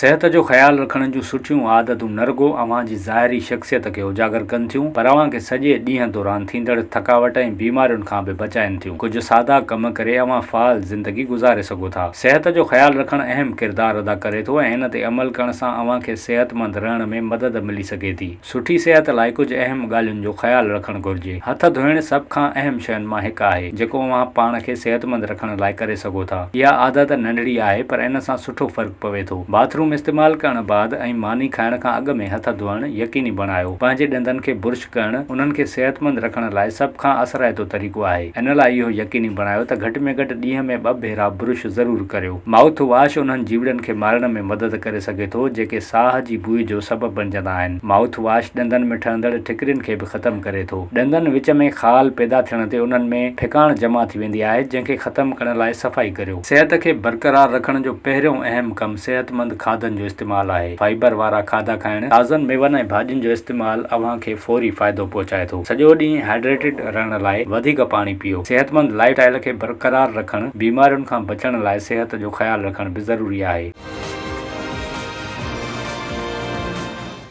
صحت جو خيال رکڻ جون سٺيون عادتون نه رڳو اوهان جي ظاهري شخصيت کي اجاگر ڪن ٿيون پر اوهان کي سڄي ڏينهن دوران ٿيندڙ ٿڪاوٽ ۽ بيمارين کان به بچائين ٿيون. ڪجهه سادا ڪم ڪري اوهان فعال زندگي گذاري سگهو ٿا. صحت جو خيال رکڻ اهم ڪردار ادا ڪري ٿو ۽ ان تي عمل ڪرڻ سان اوهان کي صحتمند رهڻ ۾ مدد ملي سگهي ٿي. سٺي صحت لاء ڪجهه اهم ڳالهين جو خيال رکڻ گهرجي. هٿ ڌوئڻ سڀ کان اهم شين مان هڪ آهي، جيڪو اوهان پاڻ کي صحتمند رکڻ لاء ڪري سگهو ٿا. اها عادت ننڍڙي آهي پر ان سان سٺو فرق پوي ٿو. باٿ روم استعمال ڪرڻ بعد ۽ ماني کائڻ کان اڳ ۾ هٿ ڌوئڻ يقيني بڻايو. پنهنجي ڏندن کي برش ڪرڻ انهن کي صحتمند رکڻ لاء سڀ کان اثرائتو طريقو آهي. ان لاء اهو يقيني بڻايو ته گهٽ ۾ گهٽ ڏينهن ۾ ٻه ڀيرا برش ضرور ڪريو. مائوٿ واش انهن جيوڙن کي مارڻ ۾ مدد ڪري سگهي ٿو جيڪي ساهه جي بوء جو سبب بڻجندا آهن. مائوٿ واش ڏندن ۾ ٺهندڙ ٺڪرين کي به ختم ڪري ٿو. ڏندن وچ ۾ خال پيدا ٿيڻ تي انهن ۾ ڦڪاڻ جمع ٿي ويندي آهي جنهن کي ختم ڪرڻ لاء صفائي ڪريو. صحت کي برقرار رکڻ جو پهريون اهم ڪم صحتمند کاڌن جو استعمال آهي. فائبر وارا کاڌا کائڻ، تازن ميون ۽ ڀاڄين جو استعمال اوهان کي فوري فائدو پهچائي ٿو. سڄو ڏينهن هائڊريٽڊ رهڻ لاء وڌيڪ پاڻي پيئو. صحتمند لائف اسٽائل کي برقرار رکڻ، بيمارين کان بچڻ لاء صحت جو خيال رکڻ به ضروري آهي.